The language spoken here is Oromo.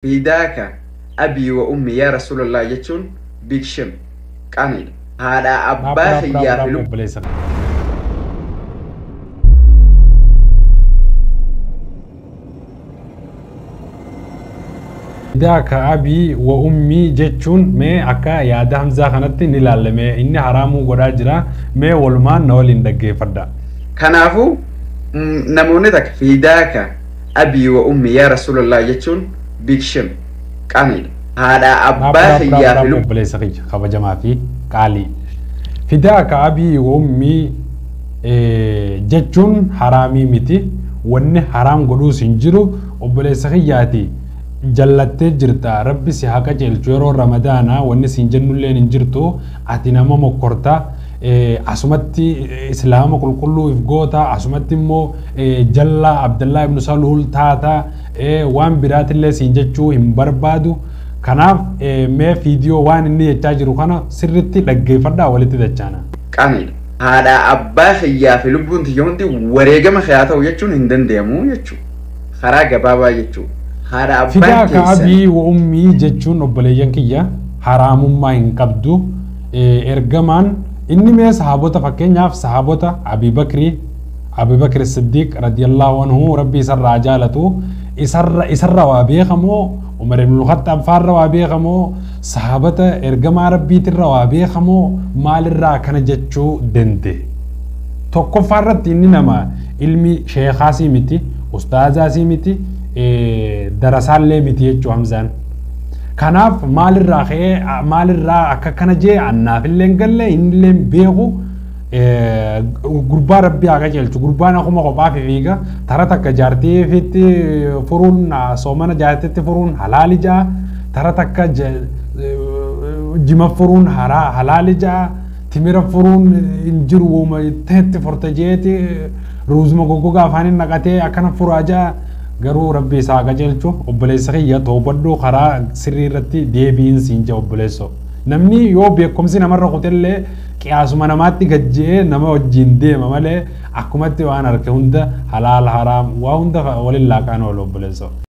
Fidaaka abii wa ummi yaa Rasuulallah jechuun big shame qaaniidha. Haadha abbaa kiyyaa fi lubbuu Obboleessa. Fidaaka abii wa ummii jechuun mee akka yaada Hamzaa kanatti ni ilaalame inni haraamuu godhaa jira mee walumaan na waliin dhaggeeffadha. Kanaafuu namoonni takka fidaaka abii wa ummi yaa Rasuulallah jechuun big shame qaaniidha. Haadha abbaa kiyyaa fi lubbuu Obboleessa kiyya kabajamaa fi qaalii. Fidaaka abii wa ummii jechuun haraamii miti. Wanni haraam godhuus hin jiru obboleessa kiyyaati. Jallattee jirta rabbi si haa qajeelchu yeroo ramadaanaa wanni siin jennulleen hin jirtu ati nama mokkorta asumatti islaama qulqulluu if goota asumatti immoo jallaa Abdallaa ibnu Saluul taata waan biraatillee siin jechuu hin barbaadu. Kanaaf mee viidiyoo waan inni jechaa jiru kana sirritti dhaggeeffadhaa walitti dachaana. Qaaniidha. Haadha abbaa kiyyaa fi lubbuun tiyya hundi wareegama kiyyaa ta'u jechuun hin danda'amu jechuudha. Karaa gabaabaa jechuudha. Haadha abbaan Fidaaka keessan abii wa ummii jechuun obboleeyyan kiyya haraamummaa hin qabdu. Ergamaan inni mee sahaabota fakkeenyaaf sahaabota Abii Bakrii Abii Bakri Siddiq radiyallahu anhu rabbi isarraa jaalatu isarra waa beekamoo Umar ibn Khattab faarra waa beekamoo sahaabota ergamaa rabbiitirra waa beekamoo maalirraa kana jechuu danda'e. Tokkoffaa irratti inni nama ilmi sheekaasii miti ustaazaasii miti darasaallee miti jechuu Hamzaan. Kanaaf maalirraa ka'ee maalirraa akka kana jee annaafillee hin galle innillee hin beeku gurbaa rabbi haa qajeelchu gurbaan akkuma kophaa fiiga tara takka jaartiifitti furuun soomana jaartitti furuun halaali ja'a tara takka jima furuun halaali ja'a timira furuun hin jiru wooma teetti furte jeeti ruuzuma goggogaa afaaniin naqatee akkana furaa ja'a. Garuu rabbi isaa qajeelchu obboleessa kiyya toobadhuu karaa sirrii irratti deebiin siin jee obboleessoo. Namni yoo beekumsi namarra kutellee qiyaasuma namaatti gajje'ee nama wajjin deema malee akkumatti waan harke hunda halaal haraam waa hunda waliin laaqaan oolu obboleessoo.